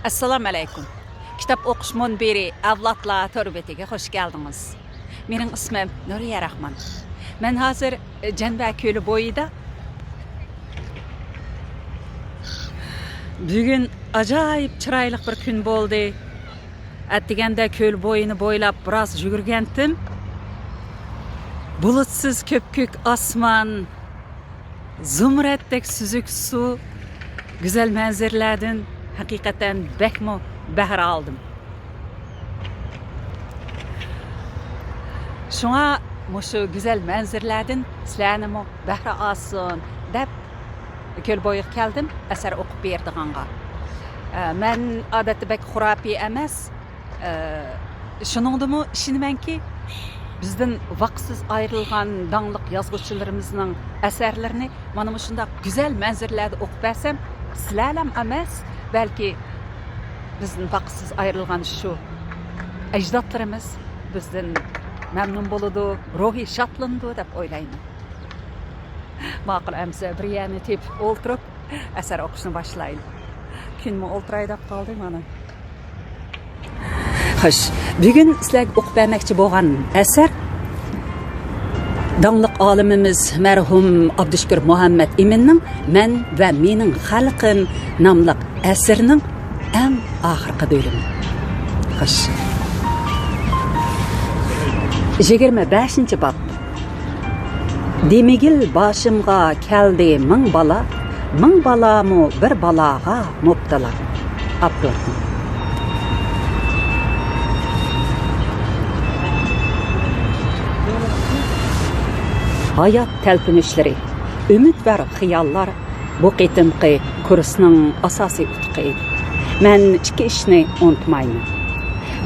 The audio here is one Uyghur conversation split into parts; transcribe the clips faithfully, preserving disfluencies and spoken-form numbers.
ئەسسالامۇ ئەلەيكۇم. كىتاب ئوقۇش مۇنبىرى ئەۋلادلار تور بېتىگە خۇش كەلدىڭىز. مېنىڭ ئىسمىم نۇرىيە راخمان. مەن ھازىر جەنۋە كۆلى بويىدا. بۈگۈن ئاجايىپ چىرايلىق بىر كۈن بولدى. ئەتىگەندە كۆل بويىنى بويلاپ بىراز يۈگۈرگەنتىم. بۇلۇتسىز كۆپكۆك ئاسمان، زۇمرەتتەك سۈزۈك سۇ، گۈزەل مەنزىرىلەردىن ھەقىقەتەن بەكمۇ بەھرە ئالدىم. شۇڭا مۇشۇ گۈزەل مەنزىرىلەردىن سىلەرنىمۇ بەھرە ئالسۇن دەپ كۆل بويىغا كەلدىم، ئەسەر ئوقۇپ بېرىدىغانغا. ئە، مەن ئادەتتە بەك خۇراپىي ئەمەس. ئە، شۇنىڭدىمۇ ئىشىنىمەنكى، بىزدىن ۋاقىتسىز ئايرىلغان داڭلىق يازغۇچىلىرىمىزنىڭ ئەسەرلىرىنى مانا مۇشۇنداق گۈزەل مەنزىرىلەردە ئوقۇپ بەرسەم، سىلەرلەم ئەمەس، بەلكى بىزدىن ۋاقىتسىز ئايرىلغان شۇ ئەجدادلىرىمىز بىزدىن مەمنۇن بولىدۇ، روھى شادلىنىدۇ دەپ ئويلايمەن. ماقۇل ئەمىسە، بىر يەرنى تېپىپ ئولتۇرۇپ، ئەسەر ئوقۇشنى باشلايلى. كۈنمۇ ئولتۇراي دەپ قالدى مانا. خوش، بۈگۈن سىلەرگە ئوقۇپ بەرمەكچى بولغان ئەسەر داڭلىق ئالىمىمىز مەرھۇم ئابدۇشۈكۈر مۇھەممەت ئىمىننىڭ مەن ۋە مېنىڭ خەلقىم ناملىق ئەسىرىنىڭ ئەڭ ئاخىرقى بۆلۈمى. خوش. يىگىرمە بەشىنچى باب. دېمىگىل باشىمغا كەلدى مىڭ بالا، مىڭ بالامۇ بىر بالاغا مۇپتىلا. ئاپتور. ھايات تەلپۈنۈشلىرى، ئۈمىدۋار خىياللار، بۇ قېتىمقى كۇرسنىڭ ئاساسىي ئۇتۇقى ئىدى. مەن ئىككى ئىشنى ئۇنتۇمايمەن.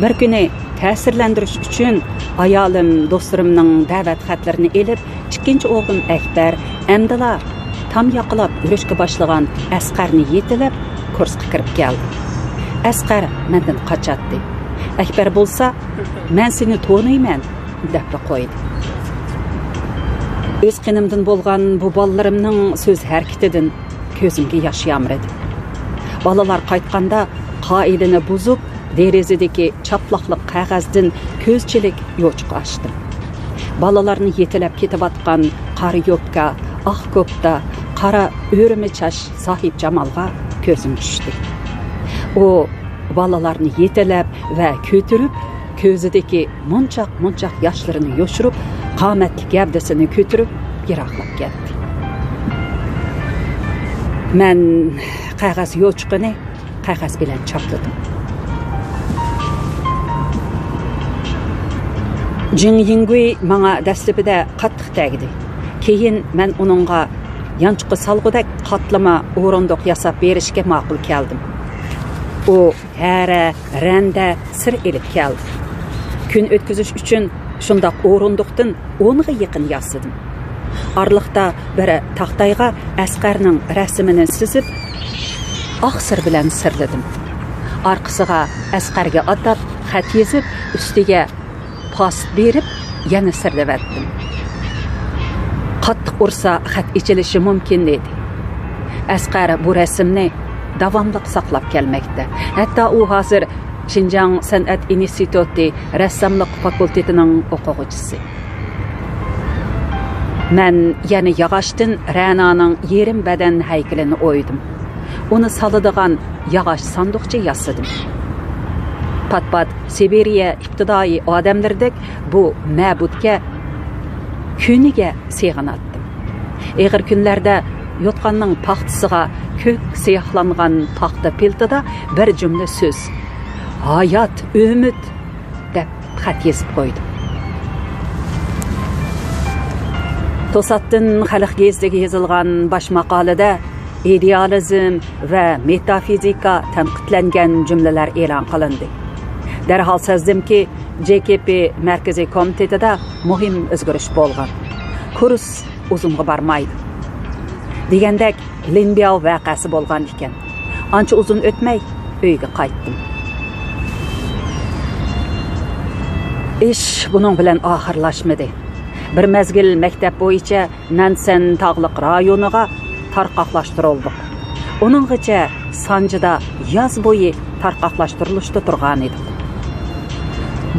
بىر كۈنى تەسىرلەندۈرۈش ئۈچۈن ئايالىم دوستلىرىمنىڭ دەۋەت خەتلىرىنى ئېلىپ، ئىككىنچى ئوغلۇم ئەكبەر ئەمدىلا تام ياقىلاپ يۈرۈشكە باشلىغان ئەسقەرنى يېتىلەپ، كۇرسقا كىرىپ كەلدى. ئەسقەر مەندىن قاچاتتى. ئەكبەر بولسا، «مەن سېنى تونۇيمەن» دەپلا قويدى. ئۆز قېنىمدىن بولغان بۇ بالىلىرىمنىڭ سۆز ھەرىكىتىدىن كۆزۈمگە ياش يامرىدى. بالىلار قايتقاندا قائىدىنى بۇزۇپ، دېرىزىدىكى چاپلاقلىق قەغەزدىن كۆزچىلىك يوچۇق ئاچتىم. بالىلارنى يېتىلەپ كېتىۋاتقان قارا يوپكا، ئاق كوپتا، قارا ئۆرمە چاچ ساھىبجامالغا كۆزۈم چۈشتى. ئۇ بالىلارنى يېتىلەپ ۋە كۆتۈرۈپ، كۆزىدىكى مونچاق-مونچاق ياشلىرىنى يوشۇرۇپ، قامەتلىك گەۋدىسىنى كۆتۈرۈپ يىراقلاپ كەتتى. مەن قەغەز يوچۇقىنى قەغەز بىلەن چاپلىدىم. جىڭ يىڭگۈي ماڭا دەسلىپىدە قاتتىق تەگدى. كېيىن مەن ئۇنىڭغا يانچۇققا سالغۇدەك قاتلىما ئورۇندۇق ياساپ بېرىشكە ماقۇل كەلدىم. ئۇ ھەرە، رەندە، سىر ئېلىپ كەلدى. كۈن ئۆتكۈزۈش ئۈچۈن شۇنداق ئورۇندۇقتىن ئونغا يېقىن ياسىدىم. ئارىلىقتا بىر تاختايغا ئەسقەرنىڭ رەسىمىنى سىزىپ، ئاق سىر بىلەن سىرلىدىم. ئارقىسىغا ئەسقەرگە ئاتاپ خەت يېزىپ، ئۈستىگە پاسىت بېرىپ، يەنە سىرلىۋەتتىم. قاتتىق ئۇرسا خەت ئېچىلىشى مۇمكىن ئىدى. ئەسقەر بۇ رەسىمنى داۋاملىق ساقلاپ كەلمەكتە. ھەتتا ئۇ ھازىر شىنجاڭ سەنئەت ئىنستىتۇتى رەسساملىق فاكۇلتېتىنىڭ ئوقۇغۇچىسى. مەن يەنە ياغاچتىن رەنانىڭ يېرىم بەدەن ھەيكىلىنى ئويدۇم. ئۇنى سالىدىغان ياغاچ ساندۇقچە ياسىدىم. پات-پات سىبىرىيە ئىپتىدائىي ئادەملىرىدەك بۇ مەبۇدكە، كۈنىگە سېغىناتتىم. ئېغىر كۈنلەردە يوتقاننىڭ پاختىسىغا كۆك سىياھلانغان پاختا پىلتىدا بىر جۈملە سۆز، «ھايات، ئۈمىد» دەپ خەت يېزىپ قويدۇم. توساتتىن خەلق گېزىتىگە يېزىلغان باش ماقالىدە ئىدېئالىزم ۋە مېتافىزىكا تەنقىدلەنگەن جۈملىلەر ئېلان قىلىندى. دەرھال سەزدىمكى، جې كې پې مەركىزىي كومىتېتىدا مۇھىم ئۆزگىرىش بولغان. كۇرس ئۇزۇنغا بارمايدۇ. دېگەندەك، لىن بياۋ ۋەقەسى بولغان ئىكەن. ئانچە ئۇزۇن ئۆتمەي ئۆيگە قايتتىم. ئىش بۇنىڭ بىلەن ئاخىرلاشمىدى. بىر مەزگىل مەكتەپ بويىچە نەنسەن تاغلىق رايونىغا تارقاقلاشتۇرۇلدۇق. ئۇنىڭغىچە سانجىدا ياز بويى تارقاقلاشتۇرۇلۇشتا تۇرغانىدۇق.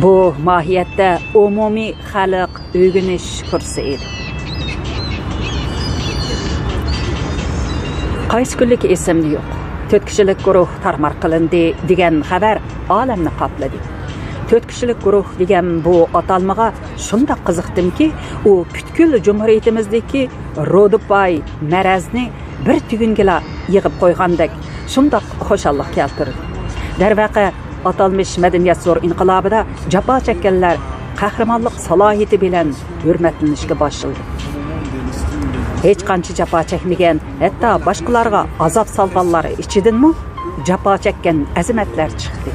بۇ ماھىيەتتە ئومۇمىي خەلق ئۆگىنىش كۇرسى ئىدى. قايسى كۈنلۈكى ئېسىمدە يوق. تۆت كىشىلىك گۇرۇھ تارمار قىلىندى دېگەن خەۋەر ئالەمنى قاپلىدى. تۆت كىشىلىك گۇرۇھ دېگەن بۇ ئاتالمىغا شۇنداق قىزىقتىمكى، ئۇ پۈتكۈل جۇمھۇرىيىتىمىزدىكى رودىپاي مەرەزنى بىر تۈگۈنگىلا يىغىپ قويغاندەك شۇنداق خۇشاللىق كەلتۈردى. دەرۋەقە، ئاتالمىش مەدەنىيەت زور ئىنقىلابىدا جاپا چەككەنلەر قەھرىمانلىق سالاھىيىتى بىلەن ھۆرمەتلىنىشكە باشلىدى. ھېچقانچە جاپا چەكمىگەن، ھەتتا باشقىلارغا ئازاب سالغانلار ئىچىدىنمۇ جاپا چەككەن ئەزىمەتلەر چىقتى.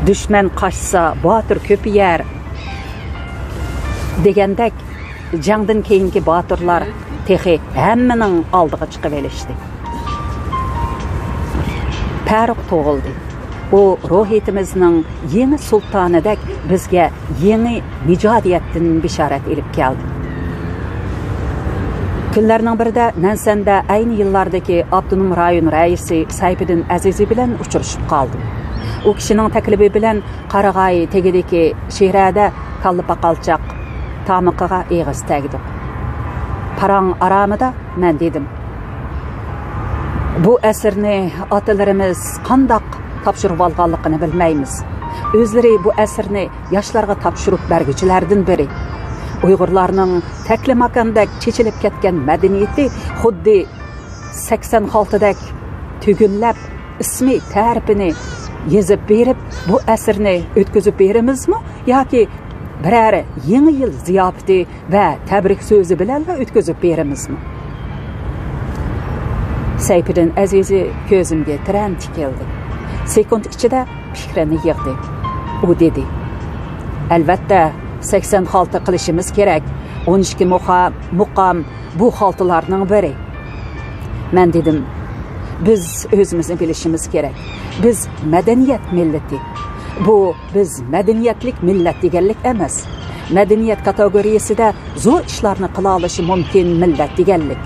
دۈشمەن قاچسا، باتۇر كۆپىيەر دېگەندەك، جەڭدىن كېيىنكى باتۇرلار تېخى ھەممىنىڭ ئالدىغا چىقىۋېلىشتى. پەرۇق تۇغۇلدى. ئۇ روھىيىتىمىزنىڭ يېڭى سۇلتانىدەك بىزگە يېڭى نىجادىيەتتىن بېشارەت ئېلىپ كەلدى. كۈنلەرنىڭ بىرىدە نەنسەندە ئەينى يىللاردىكى ئاپتونوم رايون رەئىسى سەيپىدىن ئەزىزى بىلەن ئۇچرىشىپ قالدىم. ئۇ كىشىنىڭ تەكلىپى بىلەن قارىغاي تېگىدىكى شىرەدە كاللا پاقالچاق تامىقىغا ئېغىز تەگدۇق. پاراڭ ئارامىدا مەن دېدىم: «بۇ ئەسىرنى ئاتىلىرىمىز قانداق تاپشۇرۇۋالغانلىقىنى بىلمەيمىز. ئۆزلىرى بۇ ئەسىرنى ياشلارغا تاپشۇرۇپ بەرگۈچىلەردىن بىرى. ئۇيغۇرلارنىڭ تەكلىماكاندەك چېچىلىپ كەتكەن مەدەنىيىتى خۇددى سەكسەن خالتىدەك تۈگۈنلەپ، ئىسمى تەرىپىنى يېزىپ بېرىپ، بۇ ئەسىرنى ئۆتكۈزۈپ بېرىمىزمۇ ياكى بىرەر يېڭى يىل زىياپىتى ۋە تەبرىك سۆزى بىلەنلا ئۆتكۈزۈپ بېرىمىزمۇ؟» سەيپىدىن ئەزىزى كۆزۈمگە تىرەن تىكىلدى. سېكۇنت ئىچىدە پىكرىنى يىغدى. ئۇ دېدى: «ئەلۋەتتە، سەكسەن خالتا قىلىشىمىز كېرەك. ئون ئىككى مۇقا-، مۇقام بۇ خالتىلارنىڭ بىرى.» مەن دېدىم: «بىز ئۆزىمىزنى بىلىشىمىز كېرەك. بىز مەدەنىيەت مىللىتى. بۇ بىز مەدەنىيەتلىك مىللەت دېگەنلىك ئەمەس. مەدەنىيەت كاتېگورىيەسىدە زور ئىشلارنى قىلالىشى مۇمكىن مىللەت دېگەنلىك.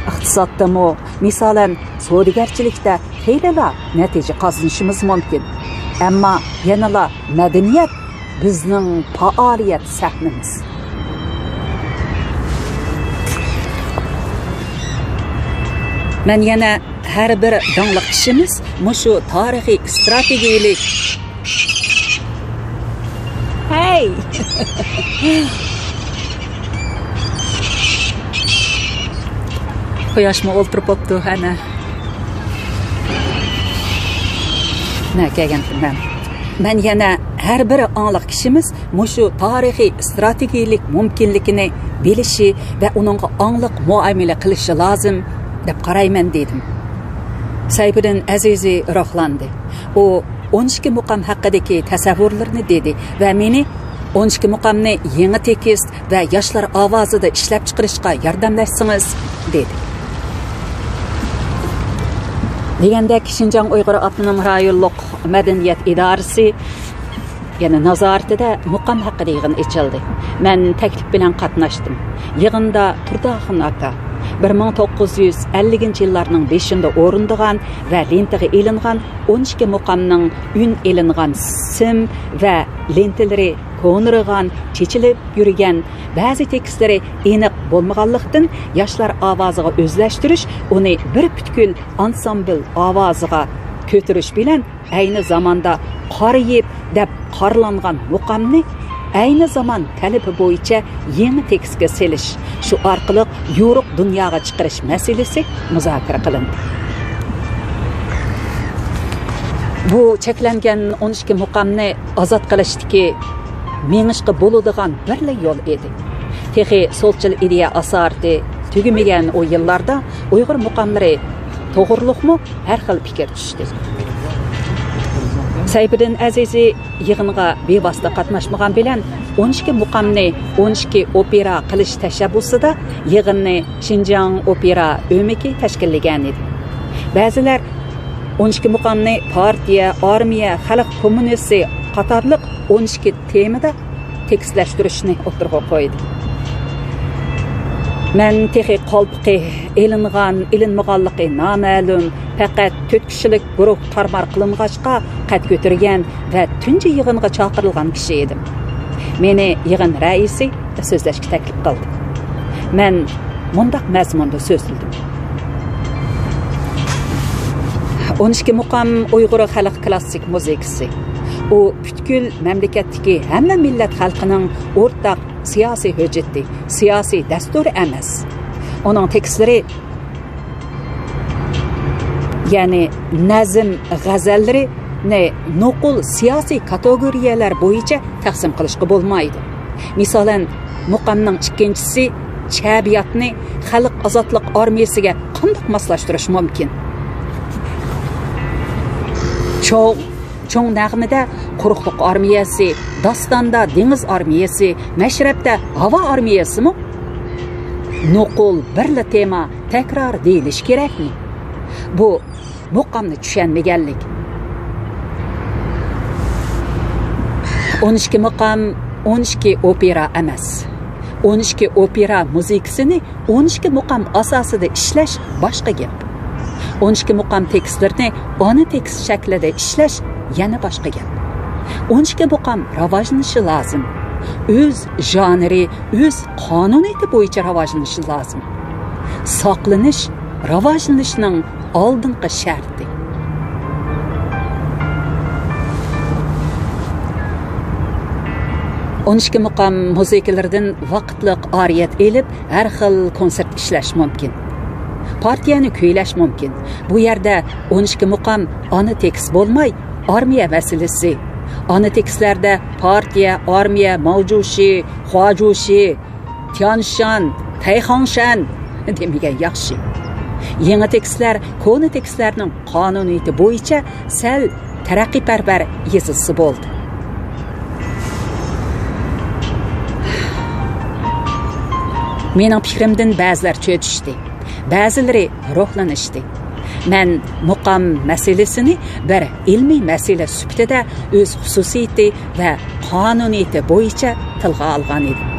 ئىقتىسادتىمۇ، مىسالەن، سودىگەرچىلىكتە خېلىلا نەتىجە قازىنىشىمىز مۇمكىن. ئەمما يەنىلا مەدەنىيەت بىزنىڭ پائالىيەت سەھنىمىز.» مەن يەنە ھەر بىر داڭلىق ئىشىمىز مۇشۇ تارىخىي ئىستراتېگىيەلىك. ھەي! قۇياشمۇ ئولتۇرۇپ بوپتۇ، ئەنە. نە كەلگەنتىم مەن. مەن يەنە ھەر بىر ئاڭلىق كىشىمىز مۇشۇ تارىخىي ئىستراتېگىيەلىك مۇمكىنلىكىنى بىلىشى ۋە ئۇنىڭغا ئاڭلىق مۇئامىلە قىلىشى لازىم دەپ قارايمەن، دېدىم. سەيپىدىن ئەزىزى روھلاندى. ئۇ ئون ئىككى مۇقام ھەققىدىكى تەسەۋۋۇرلىرىنى دېدى ۋە مېنى ئون ئىككى مۇقامنى يېڭى تېكىست ۋە ياشلار ئاۋازىدا ئىشلەپچىقىرىشقا ياردەملەشسىڭىز، دېدى. دېگەندەك، شىنجاڭ ئۇيغۇر ئاپتونوم رايونلۇق مەدەنىيەت ئىدارىسى يەنە نازارىتىدە مۇقام ھەققىدە يىغىن ئېچىلدى. مەن تەكلىپ بىلەن قاتناشتىم. يىغىندا تۇرداخۇن ئاكا بىر مىڭ توققۇز يۈز ئەللىكىنچى يىللارنىڭ بېشىدا ئورۇندىغان ۋە لېنتىغا ئېلىنغان ئون ئىككى مۇقامنىڭ ئۈن ئېلىنغان سىم ۋە لېنتىلىرى كونىرىغان، چېچىلىپ يۈرگەن، بەزى تېكىستلىرى ئېنىق بولمىغانلىقتىن، ياشلار ئاۋازىغا ئۆزلەشتۈرۈش، ئۇنى بىر پۈتكۈل ئانسامبىل ئاۋازىغا كۆتۈرۈش بىلەن ئەينى زاماندا قارىيىپ دەپ قارىلانغان مۇقامنى ئەينى زامان تەلىپى بويىچە يېڭى تېكىستكە سېلىش، شۇ ئارقىلىق يورۇق دۇنياغا چىقىرىش مەسىلىسى مۇزاكىرە قىلىندى. بۇ چەكلەنگەن ئون ئىككى مۇقامنى ئازاد قىلىشتىكى مېڭىشقا بولىدىغان بىرلا يول ئىدى. تېخى سولچىل ئىدىيە ئاسارىتى تۈگىمىگەن ئۇ يىللاردا ئۇيغۇر مۇقاملىرى توغرۇلۇقمۇ ھەر خىل پىكىر چۈشتى. سەيپىدىن ئەزىزى يىغىنغا بىۋاسىتە قاتناشمىغان بىلەن، ئون ئىككى مۇقامنى ئون ئىككى ئوپېرا قىلىش تەشەببۇسىدا يىغىننى شىنجاڭ ئوپېرا ئۆمىكى تەشكىللىگەنىدى. بەزىلەر ئون ئىككى مۇقامنى پارتىيە، ئارمىيە، خەلق كوممۇنىستى قاتارلىق ئون ئىككى تېمىدا تېكىستلەشتۈرۈشنى ئوتتۇرىغا قويدى. مەن تېخى قالپىقى ئېلىنغان، ئېلىنمىغانلىقى نامەلۇم، پەقەت تۆت كىشىلىك گۇرۇھ تارمار قىلىنغاچقا قەد كۆتۈرگەن ۋە تۇنجى يىغىنغا چاقىرىلغان كىشى ئىدىم. مېنى يىغىن رەئىسى سۆزلەشكە تەكلىپ قىلدى. مەن مۇنداق مەزمۇندا سۆزلىدىم. ئون ئىككى مۇقام ئۇيغۇر خەلق كلاسسىك مۇزىكىسى. ئۇ پۈتكۈل مەملىكەتتىكى ھەممە مىللەت خەلقىنىڭ ئورتاق سىياسىي ھۆججىتى، سىياسىي دەستۇرى ئەمەس. ئۇنىڭ تېكىستلىرى، يەنى نەزم، غەزەللىرىنى نوقۇل سىياسىي كاتېگورىيەلەر بويىچە تەقسىم قىلىشقا بولمايدۇ. مىسالەن، مۇقامنىڭ ئىككىنچىسى چەبىياتنى خەلق ئازادلىق ئارمىيەسىگە قانداق ماسلاشتۇرۇش مۇمكىن؟ چوڭ، چوڭ نەغمىدە قۇرۇقلۇق ئارمىيەسى، داستاندا دېڭىز ئارمىيەسى، مەشرەپتە ھاۋا ئارمىيەسىمۇ؟ نوقۇل بىرلا تېما تەكرار دېيىلىشى كېرەكمۇ؟ بۇ مۇقامنى چۈشەنمىگەنلىك. ئون ئىككى مۇقام، ئون ئىككى ئوپېرا ئەمەس. ئون ئىككى ئوپېرا مۇزىكىسىنى ئون ئىككى مۇقام ئاساسىدا ئىشلەش باشقا گەپ. ئون ئىككى مۇقام تېكىستلىرىنى ئانا تېكىست شەكلىدە ئىشلەش يەنە باشقا گەپ. ئون ئىككى مۇقام راۋاجلىنىشى لازىم. ئۆز ژانىرى، ئۆز قانۇنىيىتى بويىچە راۋاجلىنىشى لازىم. ساقلىنىش راۋاجلىنىشنىڭ ئالدىنقى شەرتى. ئون ئىككى مۇقام مۇزىكىلىرىدىن ۋاقىتلىق ئارىيەت ئېلىپ، ھەر خىل كونسېرت ئىشلەش مۇمكىن. پارتىيەنى كۈيلەش مۇمكىن. بۇ يەردە ئون ئىككى مۇقام ئانا تېكىست بولماي، ئارمىيە مەسىلىسى. ئانا تېكىستلەردە پارتىيە، ئارمىيە، ماۋجۇشى، خۇاجۇشى، تيانشان، تەيخاڭشەن دېمىگەن ياخشى. يېڭى تېكىستلەر كونا تېكىستلەرنىڭ قانۇنىيىتى بويىچە سەل تەرەققىيپەرۋەر يېزىلسا بولدى. مېنىڭ پىكرىمدىن بەزىلەر چۆچۈشتى، بەزىلىرى روھلىنىشتى. مەن مۇقام مەسىلىسىنى بىر ئىلمىي مەسىلە سۈپىتىدە ئۆز خۇسۇسىيىتى ۋە قانۇنىيىتى بويىچە تىلغا ئالغان ئىدىم.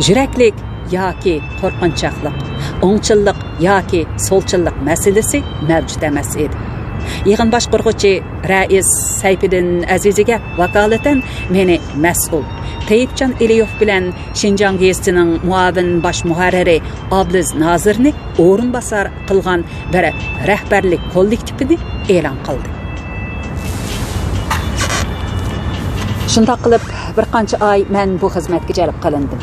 يۈرەكلىك ياكى قورقۇنچاقلىق، ئوڭچىللىق ياكى سولچىللىق مەسىلىسى مەۋجۇت ئەمەس ئىدى. يىغىن باشقۇرغۇچى رەئىس سەيپىدىن ئەزىزىگە ۋاكالىتەن مېنى مەسئۇل، تېيىپجان ئېلىيېۋ بىلەن شىنجاڭ گېزىتىنىڭ مۇئاۋىن باش مۇھەررىرى ئابلىز نازىرنى ئورۇنباسار قىلغان بىر رەھبەرلىك كوللېكتىپىنى ئېلان قىلدى. شۇنداق قىلىپ، بىر قانچە ئاي مەن بۇ خىزمەتكە جەلپ قىلىندىم.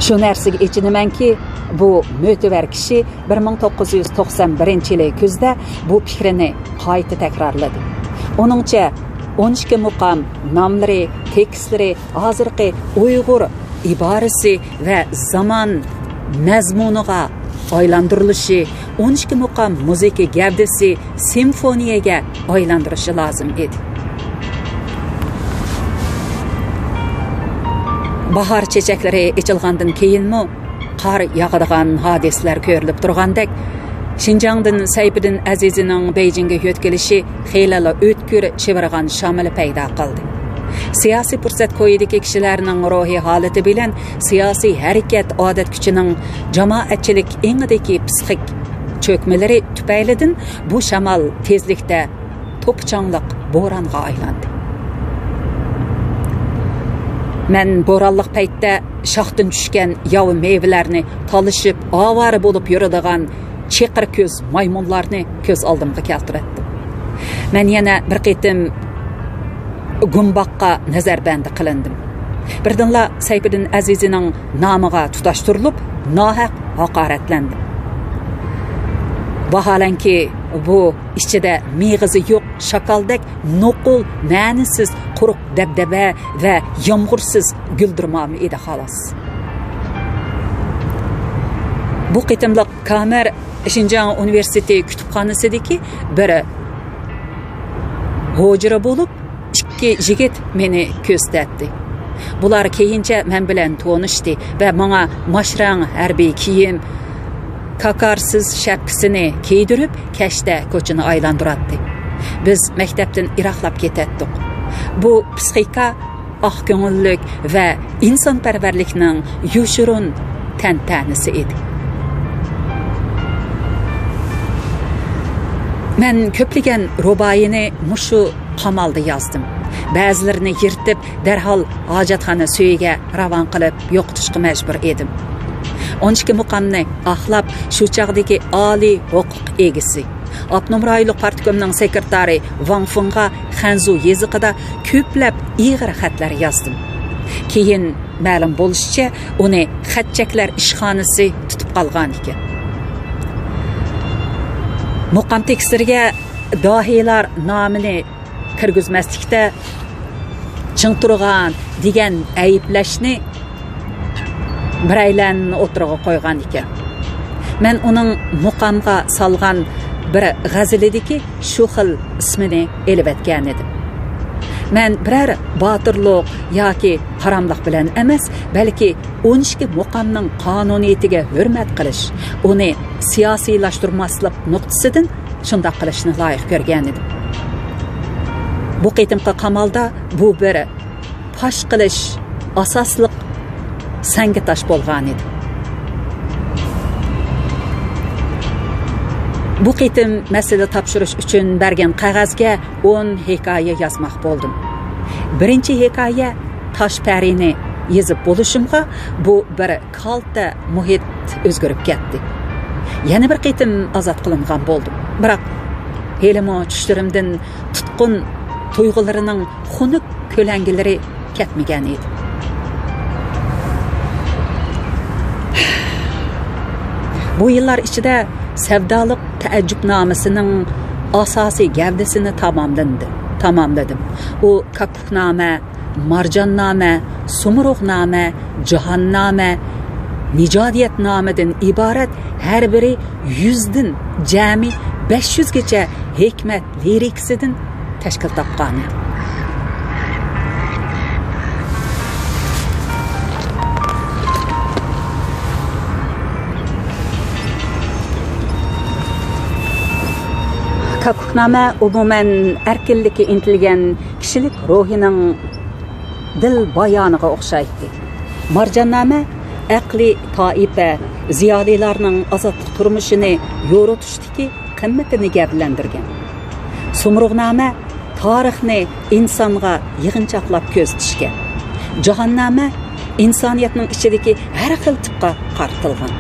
شۇ نەرسىگە ئېچىنىمەنكى، بۇ مۆتىۋەر كىشى بىر مىڭ توققۇز يۈز توقسان بىرىنچى يىلى كۈزدە بۇ پىكرىنى قايتا تەكرارلىدى. ئۇنىڭچە، ئون ئىككى مۇقام ناملىرى، تېكىستلىرى ھازىرقى ئۇيغۇر ئىبارىسى ۋە زامان مەزمۇنىغا ئايلاندۇرۇلۇشى، ئون ئىككى مۇقام مۇزىكا گەۋدىسى سىمفونىيەگە ئايلاندۇرۇشى لازىم ئىدى. باھار چېچەكلىرى ئېچىلغاندىن كېيىنمۇ قار ياغىدىغان ھادىسىلەر كۆرۈلۈپ تۇرغاندەك، شىنجاڭدىن سەيپىدىن ئەزىزىنىڭ بېيجىڭگە يۆتكىلىشى خېلىلا ئۆتكۈر شىۋىرغان شامىلى پەيدا قىلدى. سىياسىي پۇرسەت كويىدىكى كىشىلەرنىڭ روھىي ھالىتى بىلەن سىياسىي ھەرىكەت ئادەتكۈچىنىڭ جامائەتچىلىك ئېڭىدىكى پسىخىك چۆكمىلىرى تۈپەيلىدىن بۇ شامال تېزلىكتە توپا-چاڭلىق بورانغا ئايلاندى. مەن بورانلىق پەيتتە شاختىن چۈشكەن ياۋا مېۋىلەرنى تالىشىپ ئاۋارە بولۇپ يۈرىدىغان چېقىر كۆز مايمۇنلارنى كۆز ئالدىمغا كەلتۈرەتتىم. مەن يەنە بىر قېتىم گۇمباققا نەزەربەندى قىلىندىم. بىردىنلا سەيپىدىن ئەزىزىنىڭ نامىغا تۇتاشتۇرۇلۇپ، ناھەق ھاقارەتلەندىم. ۋاھالەنكى، بۇ ئىچىدە مېغىزى يوق شاكالدەك نوقۇل، مەنىسىز، قۇرۇق دەبدەبە ۋە يامغۇرسىز گۈلدۈرمامۇ ئىدى، خالاس. بۇ قېتىملىق كامەر شىنجاڭ ئۇنىۋېرسىتېتى كۇتۇپخانىسىدىكى بىر ھۇجرا بولۇپ، ئىككى يىگىت مېنى كۆزىتەتتى. بۇلار كېيىنچە مەن بىلەن تونۇشتى ۋە ماڭا ماشرەڭ ھەربىي كىيىم، كاكارسىز شەپكىسىنى كىيدۈرۈپ، كەچتە كوچىنى ئايلاندۇراتتى. بىز مەكتەپتىن يىراقلاپ كېتەتتۇق. بۇ پسىخىكا ئاق كۆڭۈللۈك ۋە ئىنسانپەرۋەرلىكنىڭ يوشۇرۇن تەنتەنىسى ئىدى. مەن كۆپلىگەن رۇبائىينى مۇشۇ قامالدا يازدىم. بەزىلىرىنى يىرتىپ، دەرھال ھاجەتخانا سۈيىگە راۋان قىلىپ يوقىتىشقا مەجبۇر ئىدىم. ئون ئىككى مۇقامنى ئاقلاپ، شۇ چاغدىكى ئالىي ھوقۇق ئىگىسى، ئاپتونوم رايونلۇق پارتكومنىڭ سېكرېتارى ۋاڭ فېڭغا خەنزۇ يېزىقىدا كۆپلەپ ئېغىر خەتلەر يازدىم. كېيىن مەلۇم بولۇشىچە، ئۇنى خەت چەكلەر ئىشخانىسى تۇتۇپ قالغان ئىكەن. مۇقام تېكىستلىرىگە داھىيلار نامىنى كىرگۈزمەسلىكتە چىڭ تۇرغان دېگەن ئەيىبلەشنى بىرەيلەن ئوتتۇرىغا قويغان ئىكەن. مەن ئۇنىڭ مۇقامغا سالغان بىر غەزىلىدىكى شۇ خىل ئىسمىنى ئېلىۋەتكەنىدىم. مەن بىرەر باتۇرلۇق ياكى ھاراملىق بىلەن ئەمەس، بەلكى ئون ئىككى مۇقامنىڭ قانۇنىيىتىگە ھۆرمەت قىلىش، ئۇنى سىياسىيلاشتۇرماسلىق نۇقتىسىدىن شۇنداق قىلىشنى لايىق كۆرگەنىدىم. بۇ قېتىمقى قامالدا بۇ بىر پاش قىلىش ئاساسلىق سەڭگە تاش بولغانىدى. بۇ قېتىم مەسىلە تاپشۇرۇش ئۈچۈن بەرگەن قەغەزگە ئون ھېكايە يازماق بولدۇم. بىرىنچى ھېكايە تاش پەرىنى يېزىپ بولۇشۇمغا، بۇ بىر كالتە مۇھىت ئۆزگىرىپ كەتتى. يەنە بىر قېتىم ئازاد قىلىنغان بولدۇم. بىراق، ھېلىمۇ چۈشلىرىمدىن تۇتقۇن تۇيغۇلىرىنىڭ خۇنۈك كۆلەڭگىلىرى كەتمىگەن ئىدى. بۇ يىللار ئىچىدە سەۋدالىق تەئەججۈپنامىسىنىڭ ئاساسىي گەۋدىسىنى تاماملىدى-، تاماملىدىم. ئۇ كاككۇكنامە، مارجاننامە، سۇمرۇغنامە، جاھاننامە، نىجادىيەتنامىدىن ئىبارەت ھەر بىرى يۈزدىن جەمئىي بەش يۈزگىچە ھېكمەت لىرىكىسىدىن تەشكىل تاپقانىدى. كاككۇكنامە ئومۇمەن ئەركىنلىككە ئىنتىلگەن كىشىلىك روھىنىڭ دىل بايانىغا ئوخشايتتى. مارجاننامە ئەقلىي تائىپە زىيالىيلارنىڭ ئازادلىق تۇرمۇشىنى يورۇتۇشتىكى قىممىتىنى گەۋدىلەندۈرگەن. سۇمرۇغنامە تارىخنى ئىنسانغا يىغىنچاقلاپ كۆزىتىشكە. جاھاننامە ئىنسانىيەتنىڭ ئىچىدىكى ھەر خىل تىپقا قارىتىلغان.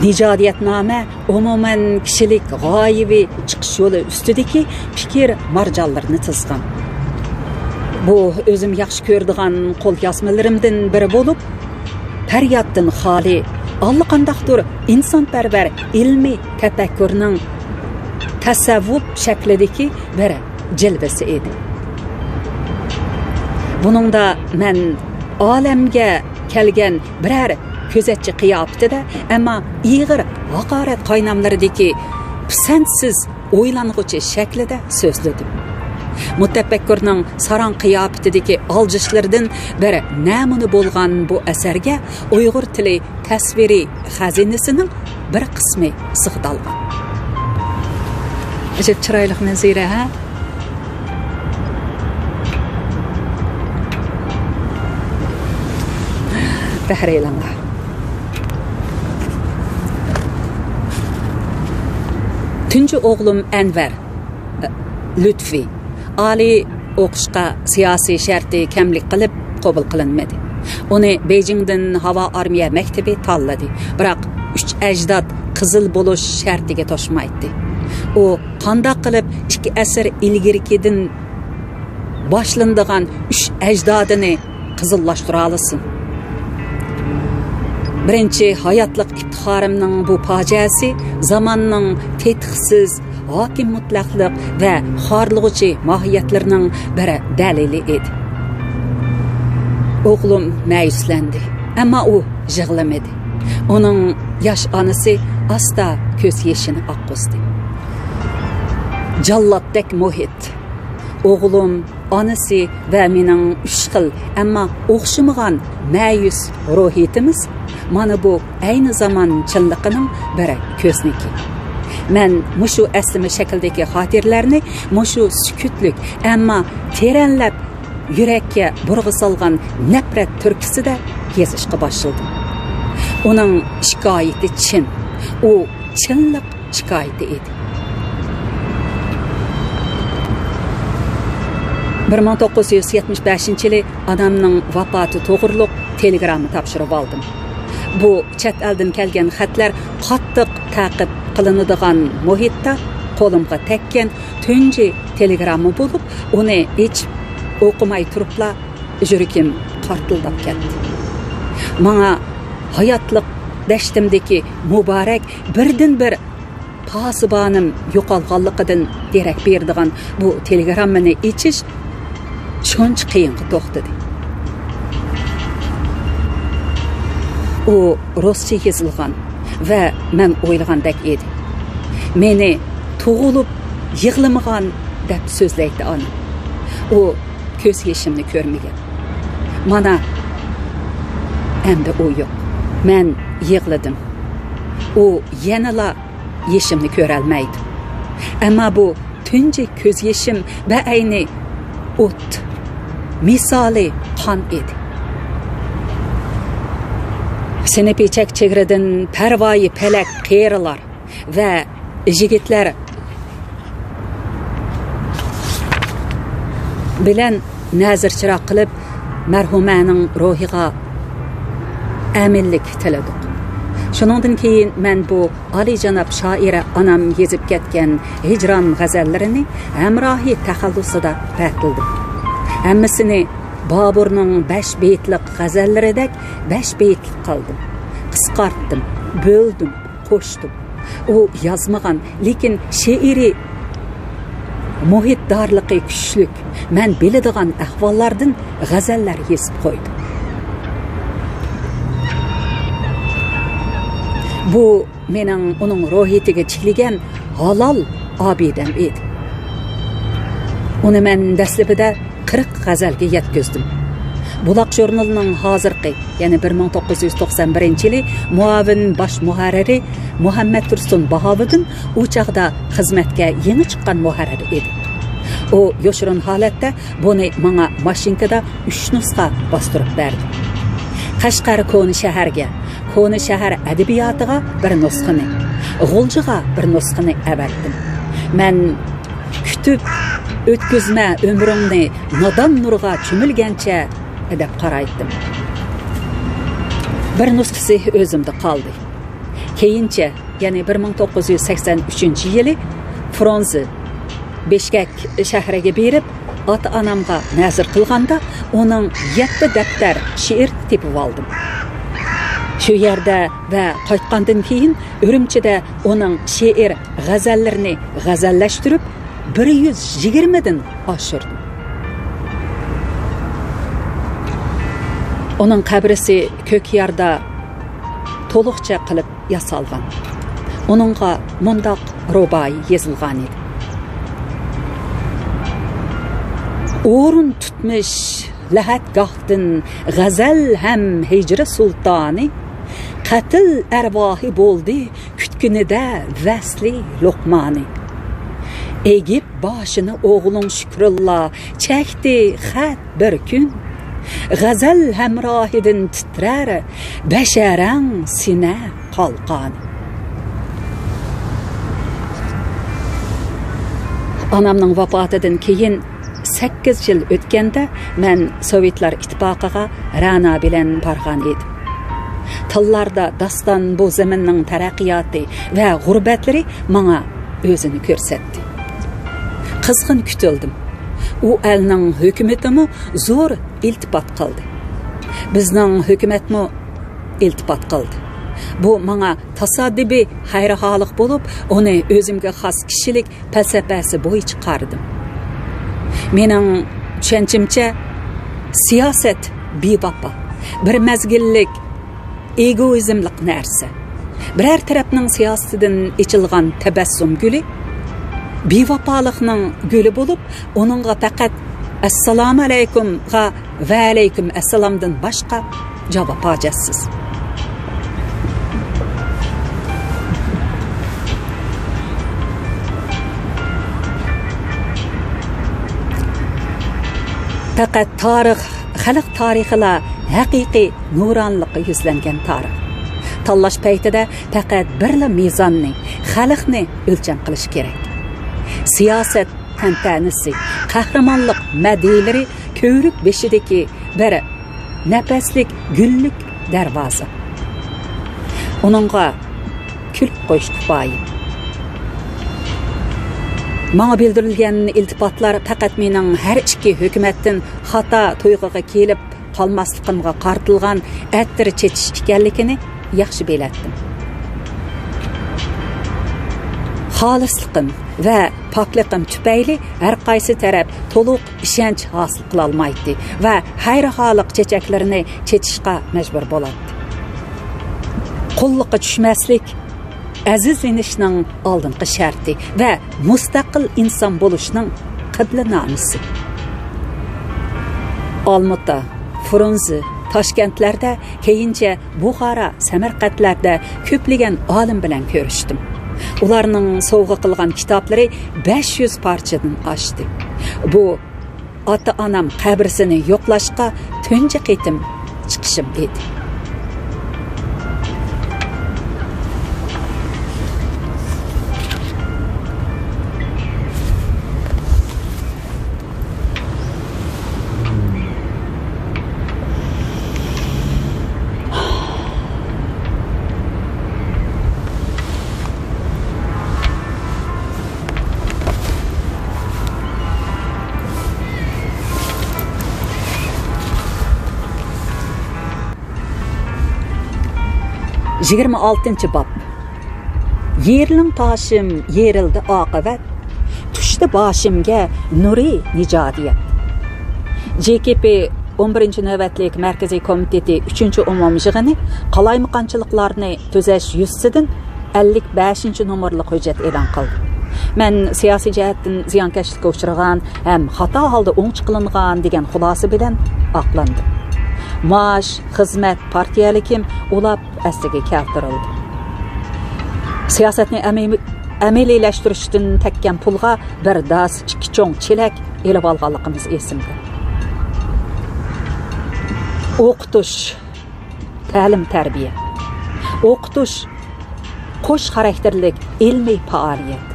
نىجادىيەتنامە ئومۇمەن كىشىلىك غايىۋى چىقىش يولى ئۈستىدىكى پىكىر مارجانلىرىنى تىزغان. بۇ ئۆزۈم ياخشى كۆرىدىغان قول يازمىلىرىمدىن بىرى بولۇپ، پەريادتىن خالىي، ئاللىقانداقتۇر ئىنسانپەرۋەر ئىلمىي تەپەككۇرنىڭ تەسەۋۋۇپ شەكلىدىكى بىر جىلۋىسى ئىدى. بۇنىڭدا مەن ئالەمگە كەلگەن بىرەر كۆزەتچى قىياپىتىدە، ئەمما ئېغىر ھاقارەت قايناملىرىدىكى پىسەنتسىز ئويلانغۇچى شەكلىدە سۆزلىدىم. مۇتەپەككۇرنىڭ ساراڭ قىياپىتىدىكى ئالجىشلىرىدىن بىر نەمۇنە بولغان بۇ ئەسەرگە ئۇيغۇر تىلى تەسۋىرىي خەزىنىسىنىڭ بىر قىسمى سىغدالغان. ئەجەب چىرايلىق مەنزىرە، ھە؟ بەھرەيلەڭلار. تۇنجى ئوغلۇم ئەنۋەر لۇتفى ئالىي ئوقۇشقا سىياسىي شەرتى كەملىك قىلىپ قوبۇل قىلىنمىدى. ئۇنى بېيجىڭدىن ھاۋا ئارمىيە مەكتىپى تاللىدى. بىراق ئۈچ ئەجداد قىزىل بولۇش شەرتىگە توشمايتتى. ئۇ قانداق قىلىپ ئىككى ئەسىر ئىلگىرىكىدىن باشلىنىدىغان ئۈچ ئەجدادىنى قىزىللاشتۇرالىسۇن؟ بىرىنچى، ھاياتلىق ئىپتىخارىمنىڭ بۇ پاجىئەسى زاماننىڭ تېتىقسىز، ھاكىم مۇتلەقلىق ۋە خارلىغۇچى ماھىيەتلىرىنىڭ بىر دەلىلى ئىدى. ئوغلۇم مەيۈسلەندى، ئەمما ئۇ يىغلىمىدى. ئۇنىڭ ياش ئانىسى ئاستا كۆز يېشىنى ئاققۇزدى. جاللاتتەك مۇھىت. ئوغلۇم، ئانىسى ۋە مېنىڭ ئۈچ خىل، ئەمما ئوخشىمىغان مەيۈس روھىيىتىمىز مانا بۇ ئەينى زامان چىنلىقىنىڭ بىر كۆزنىكى. مەن مۇشۇ ئەسلىمە شەكلىدىكى خاتىرىلەرنى مۇشۇ سۈكۈتلۈك، ئەمما تېرەنلەپ يۈرەككە بۇرغا سالغان نەپرەت تۈرتكىسىدە يېزىشقا باشلىدىم. ئۇنىڭ شىكايىتى چىن. ئۇ چىنلىق شىكايىتى ئىدى. بىر مىڭ توققۇز يۈز يەتمىش بەشىنچى يىلى ئانامنىڭ ۋاپاتى توغرۇلۇق تېلېگرامما تاپشۇرۇپ ئالدىم. بۇ چەت ئەلدىن كەلگەن خەتلەر قاتتىق تەقىب قىلىنىدىغان مۇھىتتا قولۇمغا تەگكەن تۇنجى تېلېگرامما بولۇپ، ئۇنى ئېچىپ ئوقۇماي تۇرۇپلا يۈرىكىم قارتىلداپ كەتتى. ماڭا ھاياتلىق دەشتىمدىكى مۇبارەك بىردىنبىر پاسىبانىم يوقالغانلىقىدىن دېرەك بېرىدىغان بۇ تېلېگراممىنى ئېچىش شۇنچە قىيىنغا توختىدى. ئۇ رۇسچە يېزىلغان ۋە مەن ئويلىغاندەك ئىدى. مېنى تۇغۇلۇپ يىغلىمىغان دەپ سۆزلەيتتى ئانام. ئۇ كۆز يېشىمنى كۆرمىگەن. مانا، ئەمدى ئۇ يوق. مەن يىغلىدىم. ئۇ يەنىلا يېشىمنى كۆرەلمەيدۇ. ئەمما بۇ تۇنجى كۆز يېشىم بەئەينى ئوت، مىسالى قان ئىدى. سىنىپىي چەك-چېگرىدىن پەرۋايى پەلەك قېرىلار ۋە يىگىتلەر بىلەن نەزىر چىراغ قىلىپ، مەرھۇمەنىڭ روھىغا ئەمىنلىك تىلىدۇق. شۇنىڭدىن كېيىن مەن بۇ ئالىيجاناب شائىرە ئانام يېزىپ كەتكەن ھىجران غەزەللىرىنى ھەمراھى تەخەللۇسىدا رەتلىدىم. ھەممىسىنى بابۇرنىڭ بەش بېيىتلىق غەزەللىرىدەك بەش بېيىتلىق قىلدىم. قىسقارتتىم، بۆلدۈم، قوشتۇم. ئۇ يازمىغان، لېكىن شېئىرىي مۇھىتدارلىقى كۈچلۈك، مەن بىلىدىغان ئەھۋاللاردىن غەزەللەر يېزىپ قويدۇم. بۇ مېنىڭ ئۇنىڭ روھىيىتىگە چىكلىگەن ھالال ئابىدەم ئىدى. ئۇنى مەن دەسلىپىدە قىرىق غەزەلگە يەتكۈزدۈم. بۇلاق ژۇرنىلىنىڭ ھازىرقى، يەنى بىر مىڭ توققۇز يۈز توقسان بىرىنچى يىلى مۇئاۋىن باش مۇھەررىرى مۇھەممەد تۇرسۇن باھاۋۇدىن ئۇ چاغدا خىزمەتكە يېڭى چىققان مۇھەررىر ئىدى. ئۇ يوشۇرۇن ھالەتتە بۇنى ماڭا ماشىنكىدا ئۈچ نۇسخا باستۇرۇپ بەردى. قەشقەر كونا شەھەرگە، كونا شەھەر ئەدەبىياتىغا بىر نۇسخىنى، غۇلجىغا بىر نۇسخىنى ئەۋەتتىم. مەن كۈتۈپ ئۆتكۈزمە ئۆمرۈڭنى نادان نۇرغا چۆمۈلگەنچە دەپ قارايتتىم. بىر نۇسخىسى ئۆزۈمدە قالدى. كېيىنچە، يەنى بىر مىڭ توققۇز يۈز سەكسەن ئۈچىنچى يىلى فرۇنزې بىشكەك شەھىرىگە بېرىپ، ئاتا-ئانامغا نەزىر قىلغاندا، ئۇنىڭ يەتتە دەپتەر شېئىر تېپىۋالدىم. شۇ يەردە ۋە قايتقاندىن كېيىن ئۈرۈمچىدە ئۇنىڭ شېئىر غەزەللىرىنى غەزەللەشتۈرۈپ، بىر يۈز يىگىرمىدىن ئاشۇردۇم. ئۇنىڭ قەبرىسى كۆكياردا تولۇقچە قىلىپ ياسالغان. ئۇنىڭغا مۇنداق رۇبائىي يېزىلغانىدى: ئورۇن تۇتمىش لەھەتگاھتىن غەزەل ھەم ھىجرە سۇلتانى، قەتل ئەرۋاھى بولدى كۈتكىنىدە ۋەسلى لوقمانى. ئېگىپ باشىنى ئوغلۇڭ شۈكرۇللا، چەكتى خەت بىر كۈن، غەزەل ھەمراھىدىن تىترەر بەشەرەڭ سىنە قالقانى. ئانامنىڭ ۋاپاتىدىن كېيىن سەككىز يىل ئۆتكەندە، مەن سوۋېتلار ئىتتىپاقىغا رەنا بىلەن بارغان ئىدىم. تىللاردا داستان بۇ زېمىننىڭ تەرەققىياتى ۋە غۇربەتلىرى ماڭا ئۆزىنى كۆرسەتتى. قىزغىن كۈتۈلدۈم. ئۇ ئەلنىڭ ھۆكۈمىتىمۇ زور ئىلتىپات قىلدى. بىزنىڭ ھۆكۈمەتمۇ ئىلتىپات قىلدى. بۇ ماڭا تاسادىپىي خەيرىخاھلىق بولۇپ، ئۇنى ئۆزۈمگە خاس كىشىلىك پەلسەپەسى بويىچە قارىدىم. مېنىڭ چۈشەنچەمچە، سىياسەت بىۋاپا، بىر مەزگىللىك ئېگوئىزملىق نەرسە. بىرەر تەرەپنىڭ سىياسىتىدىن ئېچىلغان تەبەسسۇم گۈلى بىۋاپالىقنىڭ گۈلى بولۇپ، ئۇنىڭغا پەقەت «ئەسسالامۇئەلەيكۇم»غا «ۋەئەلەيكۇم ئەسسالامدىن» باشقا جاۋاب ھاجەتسىز. پەقەت تارىخ، خەلق تارىخىلا ھەقىقىي نۇرانىلىققا يۈزلەنگەن تارىخ. تاللاش پەيتىدە پەقەت بىرلا مىزاننى، خەلقنى ئۆلچەم قىلىش كېرەك. سىياسەت تەنتەنىسى، قەھرىمانلىق مەدھىيەلىرى كۆۋرۈك بېشىدىكى بىر نەپەسلىك گۈللۈك دەرۋازا. ئۇنىڭغا كۈلۈپ قويۇش كۇپايە. ماڭا بىلدۈرۈلگەن ئىلتىپاتلار پەقەت مېنىڭ ھەر ئىككى ھۆكۈمەتتىن خاتا تۇيغۇغا كېلىپ قالماسلىقىمغا قارىتىلغان ئەتىر چېچىش ئىكەنلىكىنى ياخشى بىلەتتىم. خالىسلىقىم ۋە پاكلىقىم تۈپەيلى ھەر قايسى تەرەپ تولۇق ئىشەنچ ھاسىل قىلالمايتتى ۋە ھەيرىھالىق چېچەكلىرىنى چېچىشقا مەجبۇر بولاتتى. قۇللۇققا چۈشمەسلىك ئەزىزلىنىشنىڭ ئالدىنقى شەرتى ۋە مۇستەقىل ئىنسان بولۇشنىڭ قىبلىنامىسى. ئالمۇتا، فرۇنزې، تاشكەنتلەردە، كېيىنچە بۇخارا، سەمەرقەنتلەردە كۆپلىگەن ئالىم بىلەن كۆرۈشتۈم. ئۇلارنىڭ سوۋغا قىلغان كىتابلىرى بەش يۈز پارچىدىن ئاشتى. بۇ ئاتا-ئانام قەبرىسىنى يوقلاشقا تۇنجى قېتىم چىقىشىم ئىدى. يىگىرمە ئالتىنچى باب. يېرىلىڭ تاشىم، يېرىلدى ئاقىۋەت، چۈشتى باشىمغا نۇرى نىجادىيەت. جې كې پې ئون بىرىنچى نۆۋەتلىك مەركىزىي كومىتېتى ئۈچىنچى ئومۇميىغىنى قالايمىقانچىلىقلارنى تۈزەش يۈزىسىدىن ئەللىك بەشىنچى نومۇرلۇق ھۆججەت ئېلان قىلدى. مەن سىياسىي جەھەتتىن زىيانكەشلىككە ئۇچرىغان ھەم خاتا ھالدا ئوڭچە قىلىنغان دېگەن خۇلاسە بىلەن ئاقلاندىم. مائاش، خىزمەت، پارتىيەلىكىم ئۇلاپ ئەسلىگە كەلتۈرۈلدى. سىياسەتنى ئەمەي-، ئەمەلىيلەشتۈرۈشتىن تەگكەن پۇلغا بىر داسا ئىككى چوڭ چېلەك ئېلىۋالغانلىقىمىز ئېسىمدە. ئوقۇتۇش، تەلىم-تەربىيە. ئوقۇتۇش قوش خاراكتېرلىك ئىلمىي پائالىيەت.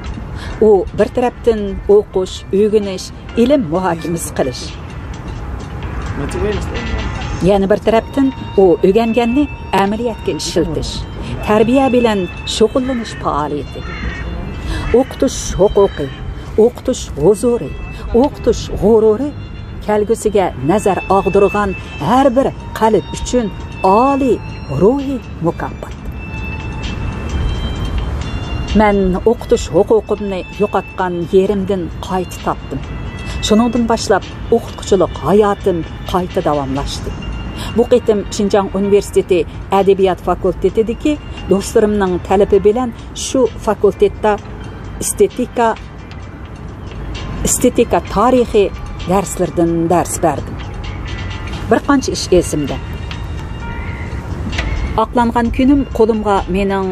ئۇ بىر تەرەپتىن ئوقۇش، ئۆگىنىش، ئىلىم مۇھاكىمىسى قىلىش. يەنە بىر تەرەپتىن ئۇ ئۆگەنگەننى ئەمەلىيەتكە ئىشلىتىش، تەربىيە بىلەن شۇغۇللىنىش پائالىيىتى. ئوقۇتۇش ھوقۇقى، ئوقۇتۇش ھۇزۇرى، ئوقۇتۇش غۇرۇرى، كەلگۈسىگە نەزەر ئاغدۇرغان ھەر بىر قەلب ئۈچۈن ئالىي روھىي مۇكاپات. مەن ئوقۇتۇش ھوقۇقۇمنى يوقاتقان يېرىمدىن قايتا تاپتىم. شۇنىڭدىن باشلاپ ئوقۇتقۇچىلىق ھاياتىم قايتا داۋاملاشتى. بۇ قېتىم شىنجاڭ ئۇنىۋېرسىتېتى ئەدەبىيات فاكۇلتېتىدىكى دوستلىرىمنىڭ تەلىپى بىلەن شۇ فاكۇلتېتتا ئېستېتىكا ئېستېتىكا تارىخى دەرسلىرىدىن دەرس بەردىم. بىر قانچە ئىش ئېسىمدە. ئاقلانغان كۈنۈم قولۇمغا مېنىڭ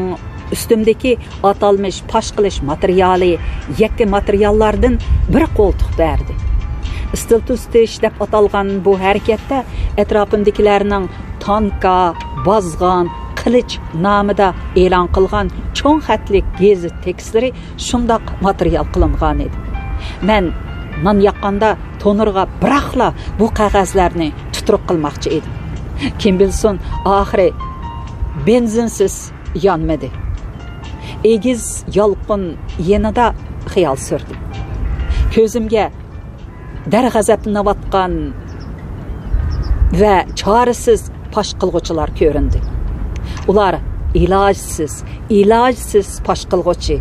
ئۈستۈمدىكى ئاتالمىش پاش قىلىش ماتېرىيالى، يەككە ماتېرىياللاردىن بىر قولتۇق بەردى. ئىستىل تۈزىتىش دەپ ئاتالغان بۇ ھەرىكەتتە ئەتراپىمدىكىلەرنىڭ تانكا، بازغان، قىلىچ نامىدا ئېلان قىلغان چوڭ خەتلىك گېزىت تېكىستلىرى شۇنداق ماتېرىيال قىلىنغانىدى. مەن نان ياققاندا تونۇرغا بىراقلا بۇ قەغەزلەرنى تۇتۇرۇق قىلماقچى ئىدىم. كىم بىلسۇن، ئاخىرى بېنزىنسىز يانمىدى. ئېگىز يالقۇن يېنىدا خىيال سۈردۈم. كۆزۈمگە دەرغەزەپلىنىۋاتقان ۋە چارىسىز پاش قىلغۇچىلار كۆرۈندى. ئۇلار ئىلاجسىز، ئىلاجسىز پاش قىلغۇچى،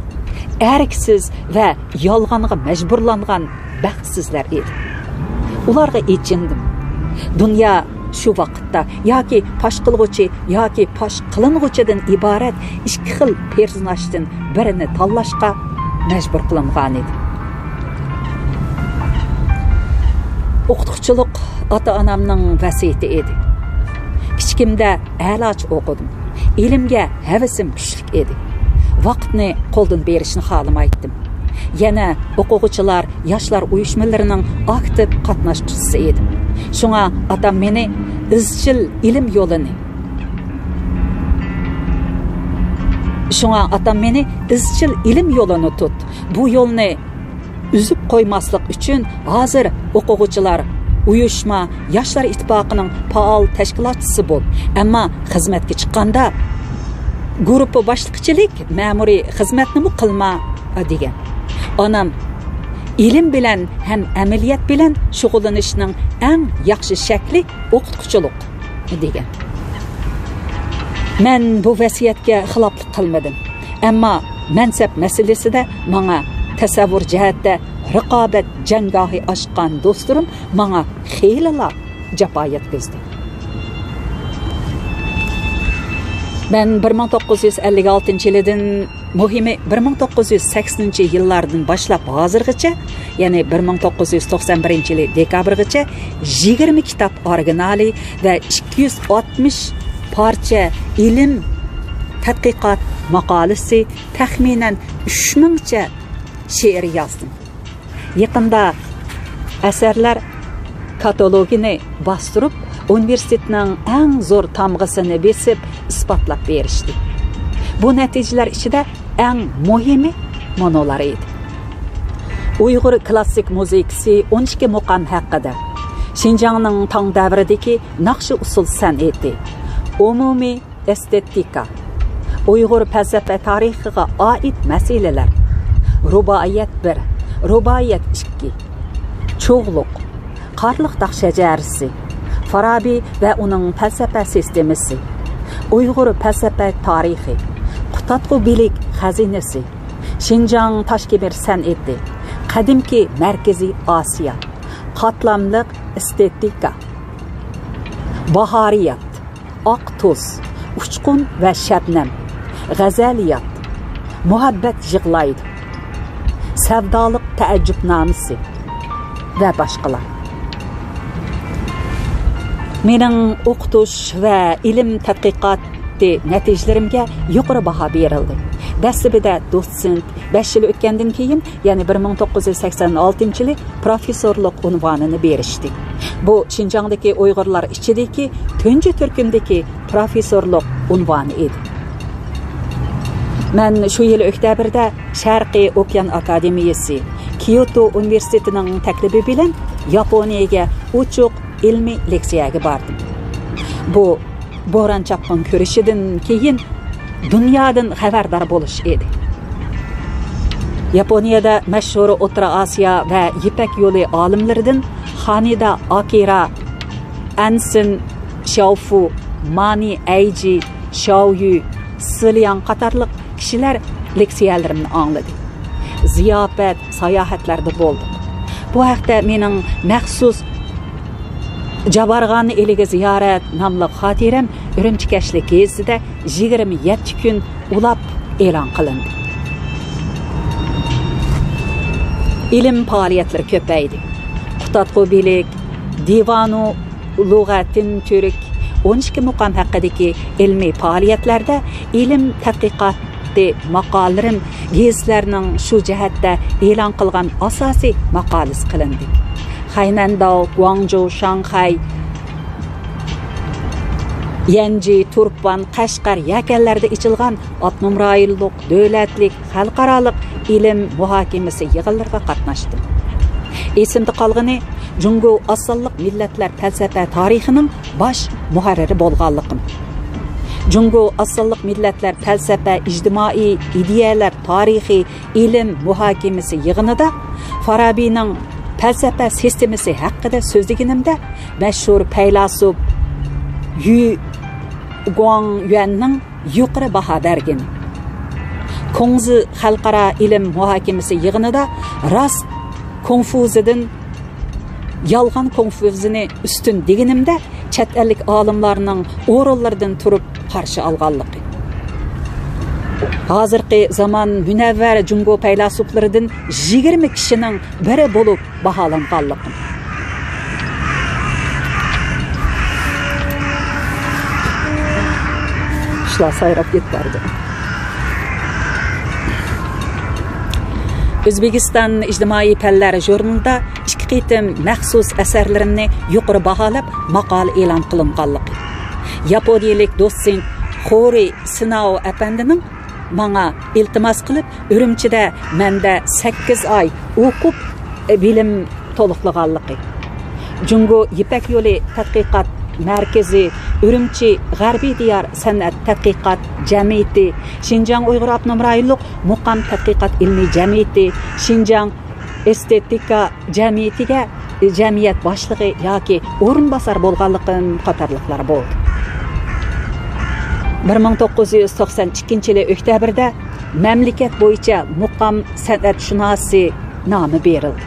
ئەركسىز ۋە يالغانغا مەجبۇرلانغان بەختسىزلەر ئىدى. ئۇلارغا ئېچىندىم. دۇنيا شۇ ۋاقىتتا ياكى پاش قىلغۇچى ياكى پاش قىلىنغۇچىدىن ئىبارەت ئىككى خىل پېرسوناژدىن بىرىنى تاللاشقا مەجبۇر قىلىنغانىدى. ئوقۇتقۇچىلىق ئاتا-ئانامنىڭ ۋەسىيىتى ئىدى. كىچىكىمدە ئەلاچى ئوقۇدۇم. ئىلىمگە ھەۋىسىم كۈچلۈك ئىدى. ۋاقىتنى قولدىن بېرىشنى خالىمايتتىم. يەنە ئوقۇغۇچىلار، ياشلار ئۇيۇشمىلىرىنىڭ ئاكتىپ قاتناشقۇچىسى ئىدىم. شۇڭا ئاتام مېنى ئىزچىل ئىلىم يولىنى، شۇڭا ئاتام مېنى ئىزچىل ئىلىم يولىنى تۇت، بۇ يولنى ئۈزۈپ قويماسلىق ئۈچۈن ھازىر ئوقۇغۇچىلار ئۇيۇشما ياشلار ئىتتىپاقىنىڭ پائال تەشكىلاتچىسى بول، ئەمما خىزمەتكە چىققاندا گۇرۇپپا باشلىقىچىلىك مەمۇرىي خىزمەتنىمۇ قىلما، دېگەن. ئانام ئىلىم بىلەن ھەم ئەمەلىيەت بىلەن شۇغۇللىنىشنىڭ ئەڭ ياخشى شەكلى ئوقۇتقۇچىلىق، دېگەن. مەن بۇ ۋەسىيەتكە خىلاپلىق قىلمىدىم. ئەمما مەنسەپ مەسىلىسىدە ماڭا تەسەۋۋۇر جەھەتتە رىقابەت جەڭگاھى ئاچقان دوستلىرىم ماڭا خېلىلا جاپا يەتكۈزدى. مەن بىر مىڭ توققۇز يۈز ئەللىك ئالتىنچى يىلىدىن، مۇھىمى بىر مىڭ توققۇز يۈز سەكسىنىنچى يىللاردىن باشلاپ ھازىرغىچە، يەنى بىر مىڭ توققۇز يۈز توقسان بىرىنچى يىلى دېكابىرغىچە يىگىرمە كىتاب ئورىگىنالى ۋە ئىككى يۈز ئاتمىش پارچە ئىلىم تەتقىقات ماقالىسى، تەخمىنەن ئۈچ مىڭچە شېئىر يازدىم. يېقىندا ئەسەرلەر كاتالوگىنى باستۇرۇپ، ئۇنىۋېرسىتېتنىڭ ئەڭ زور تامغىسىنى بېسىپ، ئىسپاتلاپ بېرىشتى. بۇ نەتىجىلەر ئىچىدە ئەڭ مۇھىمى مۇنۇلار ئىدى. ئۇيغۇر كلاسسىك مۇزىكىسى ئون ئىككى مۇقام ھەققىدە، شىنجاڭنىڭ تاڭ دەۋرىدىكى ناخشا ئۇسسۇل سەنئىتى، ئومۇمىي ئېستېتىكا، ئۇيغۇر پەلسەپە تارىخىغا ئائىت مەسىلىلەر، رۇبائىيەت بىر، رۇبائىيەت ئىككى، چوغلۇق، قارلىق تاغ شەجەرىسى، فارابى ۋە ئۇنىڭ پەلسەپە سىستېمىسى، ئۇيغۇر پەلسەپە تارىخى، قۇتادغۇ بىلىك خەزىنىسى، شىنجاڭ تاشكېمىر سەنئىتى، قەدىمكى مەركىزىي ئاسىيا، قاتلاملىق ئېستېتىكا، باھارىيەت، ئاق تۇز، ئۇچقۇن ۋە شەبنەم، غەزەلىيات، مۇھەببەت يىغلايدۇ، سەۋدالىق تەئەججۈپنامىسى ۋە باشقىلار. مېنىڭ ئوقۇتۇش ۋە ئىلىم تەتقىقاتى نەتىجىلىرىمگە يۇقىرى باھا بېرىلدى. دەسلىپىدە دوتسېنت، بەش يىل ئۆتكەندىن كېيىن، يەنى بىر مىڭ توققۇز يۈز سەكسەن ئالتىنچى يىلى پروفېسسورلۇق ئۇنۋانىنى بېرىشتى. بۇ شىنجاڭدىكى ئۇيغۇرلار ئىچىدىكى تۇنجى تۈركۈمدىكى پروفېسسورلۇق ئۇنۋانى ئىدى. مەن شۇ يىل ئۆكتەبىردە شەرقىي ئوكيان ئاكادېمىيىسى، كيوتو ئۇنىۋېرسىتېتىنىڭ تەكلىپى بىلەن ياپونىيەگە ئوچۇق ئىلمىي لېكسىيەگە باردىم. بۇ بوران-چاپقۇن كۈرىشىدىن كېيىن دۇنيادىن خەۋەردار بولۇش ئىدى. ياپونىيەدە مەشھۇر ئوتتۇرا ئاسىيا ۋە يىپەك يولى ئالىملىرىدىن خانىدا ئاكىرا، ئەنسىن شياۋفۇ، مانى ئەيجى، شياۋيۈ، سىلياڭ قاتارلىق كىشىلەر لېكسىيەلىرىمنى ئاڭلىدى. زىياپەت، ساياھەتلەردە بولدۇق. بۇ ھەقتە مېنىڭ مەخسۇس جابارغان ئېلىگە زىيارەت ناملىق خاتىرەم ئۈرۈمچى كەچلىك گېزىتىدە يىگىرمە يەتتە كۈن ئۇلاپ ئېلان قىلىندى. ئىلىم پائالىيەتلىرى كۆپەيدى. قۇتادغۇ بىلىك، دىۋانۇ لۇغەتىن تۈرك، ئون ئىككى مۇقام ھەققىدىكى ئىلمىي پائالىيەتلەردە ئىلىم تەتقىقاتى ماقالىلىرىم گېزىتلەرنىڭ شۇ جەھەتتە ئېلان قىلغان ئاساسىي ماقالىسى قىلىندى. خەينەنداۋ، گۇاڭجۇ، شاڭخەي، يەنجى، تۇرپان، قەشقەر، يەكەنلەردە ئېچىلغان ئاپتونوم رايونلۇق، دۆلەتلىك، خەلقئارالىق ئىلىم مۇھاكىمىسى يىغىنلىرىغا قاتناشتىم. ئېسىمدە قالغىنى، جۇڭگو ئاز سانلىق مىللەتلەر پەلسەپە تارىخىنىڭ باش مۇھەررىرى بولغانلىقىم. جۇڭگو ئاز سانلىق مىللەتلەر پەلسەپە، ئىجتىمائىي ئىدىيەلەر تارىخى ئىلىم مۇھاكىمىسى يىغىنىدا فارابىنىڭ پەلسەپە سىستېمىسى ھەققىدە سۆزلىگىنىمدە، مەشھۇر پەيلاسوپ يۈ گۇاڭيۈەننىڭ يۇقىرى باھا بەرگىنى، كۇڭزى خەلقئارا ئىلىم مۇھاكىمىسى يىغىنىدا راست كۇڭفۇزىدىن يالغان كۇڭفۇزىنى ئۈستۈن دېگىنىمدە، چەت ئەللىك ئالىملارنىڭ ئورۇنلىرىدىن تۇرۇپ قارشى ئالغانلىقى. ھازىرقى زامان مۇنەۋۋەر جۇڭگو پەيلاسوپلىرىدىن يىگىرمە كىشىنىڭ بىرى بولۇپ باھالانغانلىقىم. قۇشلار سايراپ كېتىپ بارىدۇ. ئۆزبېكىستان ئىجتىمائىي پەنلەر ژۇرنىلىدا ئىككى قېتىم مەخسۇس ئەسەرلىرىمنى يۇقىرى باھالاپ ماقالە ئېلان قىلىنغانلىقى، ياپونىيەلىك دوتسېنت خورى سىناۋ ئەپەندىنىڭ ماڭا ئىلتىماس قىلىپ، ئۈرۈمچىدە مەندە سەككىز ئاي ئوقۇپ، بىلىم تولۇقلىغانلىقى. جۇڭگو يىپەك يولى تەتقىقات مەركىزى، ئۈرۈمچى غەربىي دىيار سەنئەت تەتقىقات جەمئىيىتى، شىنجاڭ ئۇيغۇر ئاپتونوم رايونلۇق مۇقام تەتقىقات ئىلمىي جەمئىيىتى، شىنجاڭ ئېستېتىكا جەمئىيىتىگە جەمئىيەت باشلىقى ياكى ئورۇنباسار بولغانلىقىم قاتارلىقلار بولدى. بىر مىڭ توققۇز يۈز توقسان ئىككىنچى يىلى ئۆكتەبىردە مەملىكەت بويىچە مۇقام سەنئەتشۇناسى نامى بېرىلدى.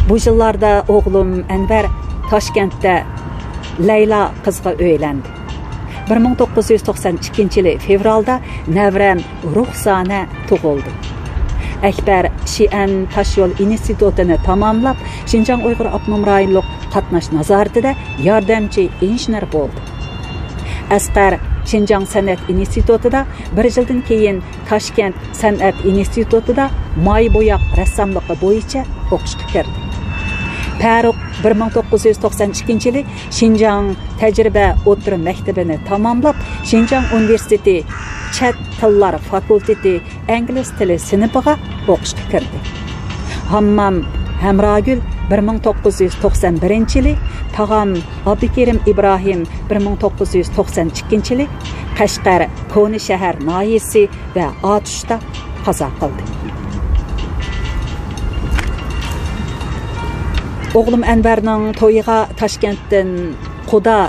بۇ يىللاردا ئوغلۇم ئەنۋەر تاشكەنتتە لەيلا قىزغا ئۆيلەندى. بىر مىڭ توققۇز يۈز توقسان ئىككىنچى يىلى فېۋرالدا نەۋرەم رۇخسانە تۇغۇلدى. ئەكبەر شىئەن تاشيول ئىنستىتۇتىنى تاماملاپ، شىنجاڭ ئۇيغۇر ئاپتونوم رايونلۇق قاتناش نازارىتىدە ياردەمچى ئىنژېنېر بولدى. ئەسقەر شىنجاڭ سەنئەت ئىنستىتۇتىدا، بىر يىلدىن كېيىن تاشكەنت سەنئەت ئىنستىتۇتىدا ماي بوياق رەسساملىقى بويىچە ئوقۇشقا كىردى. پەرۇق بىر مىڭ توققۇز يۈز توقسان ئىككىنچى يىلى شىنجاڭ تەجرىبە ئوتتۇرا مەكتىپىنى تاماملاپ، شىنجاڭ ئۇنىۋېرسىتېتى چەت تىللار فاكۇلتېتى ئىنگلىز تىلى سىنىپىغا ئوقۇشقا كىردى. ھاممام ھەمراگۈل بىر مىڭ توققۇز يۈز توقسان بىرىنچى يىلى، تاغام ئابدۇكېرىم ئىبراھىم بىر مىڭ توققۇز يۈز توقسان ئىككىنچى يىلى قەشقەر كونا شەھەر ناھىيەسى ۋە ئاتۇشتا قازا قىلدى. ئوغلۇم ئەنۋەرنىڭ تويىغا تاشكەنتتىن قۇدا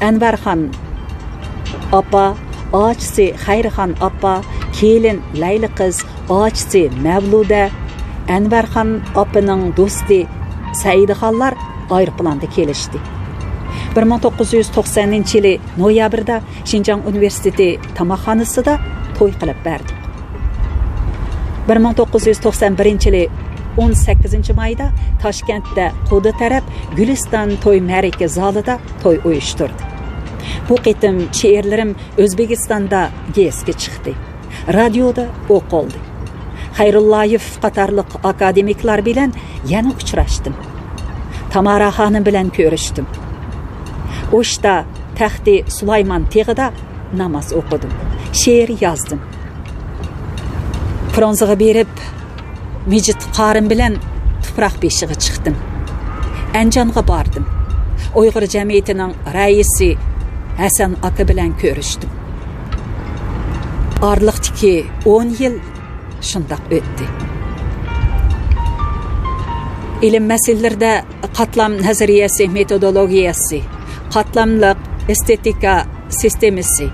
ئەنۋەرخان ئاپا، ئاچىسى خەيرىخان ئاپا، كېلىن لەيلى قىز، ئاچىسى مەۋلۇدە، ئەنۋەرخان ئاپىنىڭ دوستى سەئىدىخانلار ئايروپىلاندا كېلىشتى. بىر مىڭ توققۇز يۈز توقسانىنچى يىلى نويابىردا شىنجاڭ ئۇنىۋېرسىتېتى تاماقخانىسىدا توي قىلىپ بەردۇق. بىر مىڭ توققۇز يۈز توقسان بىرىنچى يىلى ئون سەككىزىنچى مايدا تاشكەنتتە قۇدا تەرەپ گۈلىستان توي مەرىكە زالىدا توي ئۇيۇشتۇردى. بۇ قېتىم شېئىرلىرىم ئۆزبېكىستاندا گېزىتكە چىقتى، رادىيودا ئوقۇلدى. خەيرۇللايېف قاتارلىق ئاكادېمىكلار بىلەن يەنە ئۇچراشتىم. تامارا خانىم بىلەن كۆرۈشتۈم. ئوشتا تەختى سۇلايمان تېغىدا ناماز ئوقۇدۇم، شېئىر يازدىم. فرانسىغا بېرىپ، مىجىت قارىم بىلەن تۇپراق بېشىغا چىقتىم. ئەنجانغا باردىم. ئۇيغۇر جەمئىيىتىنىڭ رەئىسى ھەسەن ئاكا بىلەن كۆرۈشتۈم. ئارىلىقتىكى ئون يىل شۇنداق ئۆتتى. ئىلىم مەسىلىلىرىدە قاتلام نەزەرىيەسى، مېتودولوگىيەسى، قاتلاملىق ئېستېتىكا سىستېمىسى،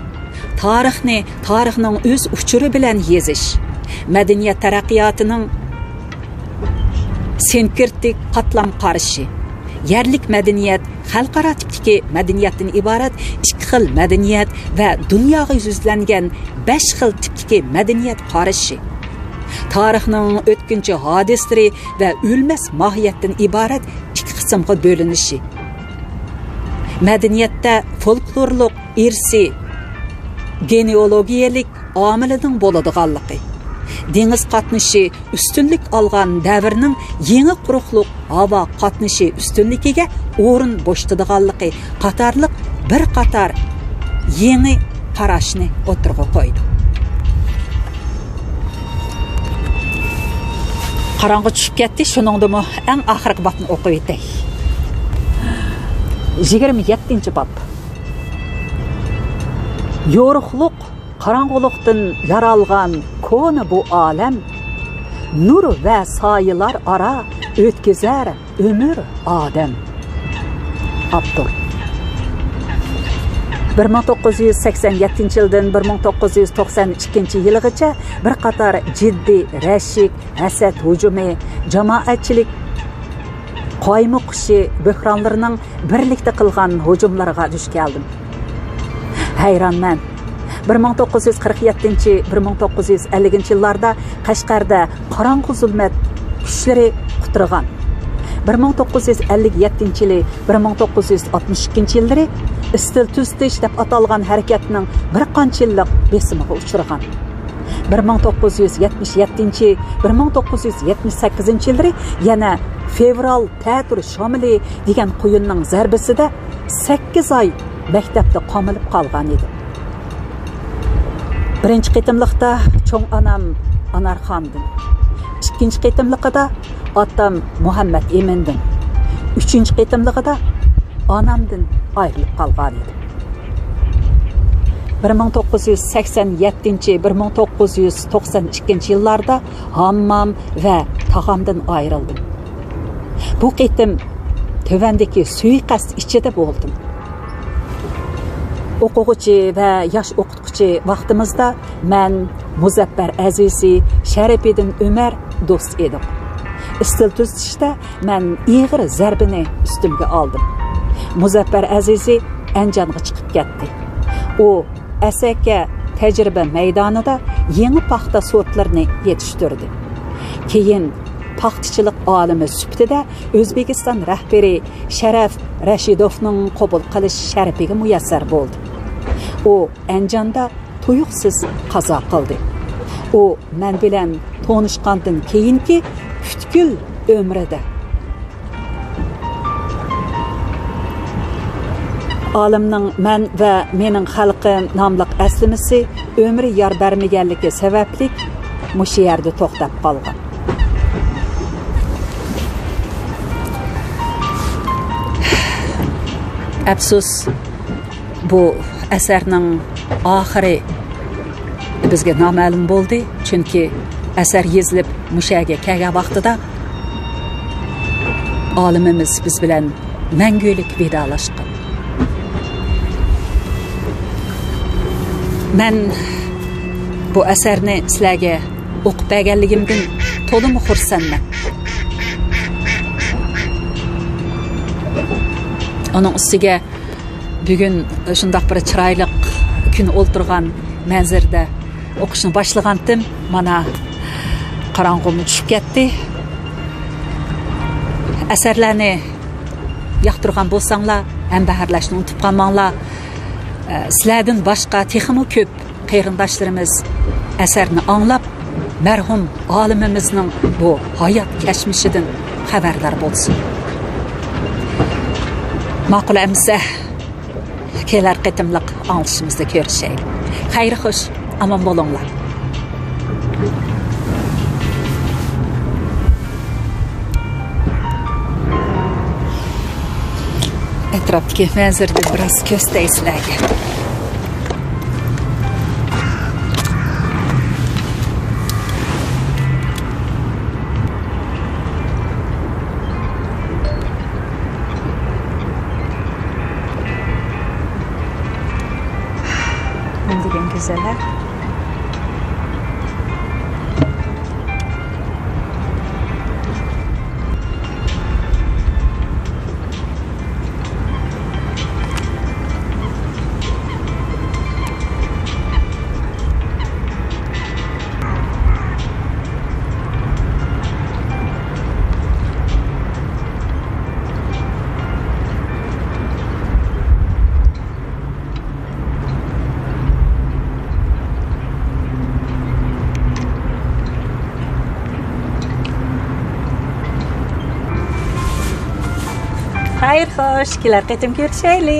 تارىخنى تارىخنىڭ ئۆز ئۇچۇرى بىلەن يېزىش، مەدەنىيەت تەرەققىياتىنىڭ سىنكرېتىك قاتلام قارىشى، يەرلىك مەدەنىيەت، خەلقئارا تىپتىكى مەدەنىيەتتىن ئىبارەت ئىككى خىل مەدەنىيەت ۋە دۇنياغا يۈزلەنگەن بەش خىل تىپتىكى مەدەنىيەت قارىشى، تارىخنىڭ ئۆتكۈنچى ھادىسىلىرى ۋە ئۆلمەس ماھىيەتتىن ئىبارەت ئىككى قىسىمغا بۆلۈنۈشى، مەدەنىيەتتە فولكلورلۇق ئىرسىي، گېنېئولوگىيەلىك ئامىلىنىڭ بولىدىغانلىقى، دېڭىز قاتنىشى ئۈستۈنلۈك ئالغان دەۋرنىڭ يېڭى قۇرۇقلۇق ھاۋا قاتنىشى ئۈستۈنلۈكىگە ئورۇن بوشىتىدىغانلىقى قاتارلىق بىر قاتار يېڭى قاراشنى ئوتتۇرىغا قويدى. قاراڭغۇ چۈشۈپ كەتتى، شۇنىڭدىمۇ ئەڭ ئاخىرقى بابنى ئوقۇۋېتەي. يىگىرمە يەتتىنچى باب. يورۇقلۇق، قاراڭغۇلۇقتىن يارالغان كونا بۇ ئالەم، نۇر ۋە سايىلار ئارا ئۆتكۈزەر ئۆمۈر ئادەم. ئاپتور. بىر مىڭ توققۇز يۈز سەكسەن يەتتىنچى يىلدىن بىر مىڭ توققۇز يۈز توقسان ئىككىنچى يىلىغىچە بىر قاتار جىددىي رەشك، ھەسەت ھۇجۇمى، جامائەتچىلىك قايمۇقۇشى بۆھرانلىرىنىڭ بىرلىكتە قىلغان ھۇجۇملىرىغا دۇچ كەلدىم. ھەيرانمەن. بىر مىڭ توققۇز يۈز قىرىق يەتتىنچى، بىر مىڭ توققۇز يۈز ئەللىكىنچى يىللاردا قەشقەردە قاراڭغۇ زۇلمەت كۈچلىرى قۇترىغان. بىر مىڭ توققۇز يۈز ئەللىك يەتتىنچى يىلى، بىر مىڭ توققۇز يۈز ئاتمىش ئىككىنچى يىللىرى ئىستىل تۈزىتىش دەپ ئاتالغان ھەرىكەتنىڭ بىر قانچە يىللىق بېسىمىغا ئۇچرىغان. بىر مىڭ توققۇز يۈز يەتمىش يەتتىنچى، بىر مىڭ توققۇز يۈز يەتمىش سەككىزىنچى يىللىرى يەنە فېۋرال تەتۈر شامىلى دېگەن قۇيۇننىڭ زەربىسىدە سەككىز ئاي مەكتەپتە قامىلىپ قالغان ئىدى. بىرىنچى قېتىملىقتا چوڭ ئانام ئانارخاندىن، ئىككىنچى قېتىملىقىدا ئاتام مۇھەممەت ئىمىندىن، ئۈچىنچى قېتىملىقىدا ئانامدىن ئايرىلىپ قالغان ئىدىم. بىر مىڭ توققۇز يۈز سەكسەن يەتتىنچى، بىر مىڭ توققۇز يۈز توقسەن ئىككىنچى يىللاردا ھاممام ۋە تاغامدىن ئايرىلدىم. بۇ قېتىم تۆۋەندىكى سۇيىقەست ئىچىدە بولدۇم. ئوقۇغۇچى ۋە ياش ئوقۇتقۇچى ۋاقتىمىزدا مەن، مۇزەپپەر ئەزىزى، شەرىپىدىن ئۆمەر دوست ئىدۇق. ئىستىل تۈزىتىشتە مەن ئېغىر زەربىنى ئۈستۈمگە ئالدىم. مۇزەپپەر ئەزىزى ئەنجانغا چىقىپ كەتتى. ئۇ ئەسەكە تەجرىبە مەيدانىدا يېڭى پاختا سورتلىرىنى يېتىشتۈردى. كېيىن پاختىچىلىق ئالىمى سۈپىتىدە ئۆزبېكىستان رەھبىرى شەرەپ رەشىدوۋنىڭ قوبۇل قىلىش شەرىپىگە مۇيەسسەر بولدى. ئۇ ئەنجاندا تۇيۇقسىز قازا قىلدى. ئۇ مەن بىلەن تونۇشقاندىن كېيىنكى پۈتكۈل ئۆمرىدە ئالىمنىڭ مەن ۋە مېنىڭ خەلقىم ناملىق ئەسلىمىسى ئۆمرى يار بەرمىگەنلىكى سەۋەبلىك مۇشۇ يەردە توختاپ قالغان. ئەپسۇس، بۇ ئەسەرنىڭ ئاخىرى بىزگە نامەلۇم بولدى، چۈنكى ئەسەر يېزىلىپ مۇشۇ يەرگە كەلگەن ۋاقتىدا ئالىمىمىز بىز بىلەن مەڭگۈلۈك ۋىدالاشقان. مەن بۇ ئەسەرنى سىلەرگە ئوقۇپ بەرگەنلىكىمدىن تولىمۇ خۇرسەنمەن. ئۇنىڭ ئۈستىگە بۈگۈن شۇنداق بىر چىرايلىق كۈن ئولتۇرغان مەنزىرىدە ئوقۇشنى باشلىغانتىم، مانا قاراڭغۇمۇ چۈشۈپ كەتتى. ئەسەرلەرنى ياقتۇرغان بولساڭلار، ھەمبەھىرلەشنى ئۇنتۇپ قالماڭلار. سىلەردىن باشقا تېخىمۇ كۆپ قېرىنداشلىرىمىز ئەسەرنى ئاڭلاپ، مەرھۇم ئالىمىمىزنىڭ بۇ ھايات كەچمىشىدىن خەۋەردار بولسۇن. ماقۇل ئەمىسە، كېلەر قېتىملىق ئاڭلىشىمىزدا كۆرۈشەيلى. خەير خوش، ئامان بولۇڭلار. ئەتراپتىكى مەنزىرىدىن بىراز كۆرسىتەي سىلەرگە. نېمە دېگەن گۈزەل، ھە؟ خەير خوش، كېلەر قېتىم كۆرۈشەيلى.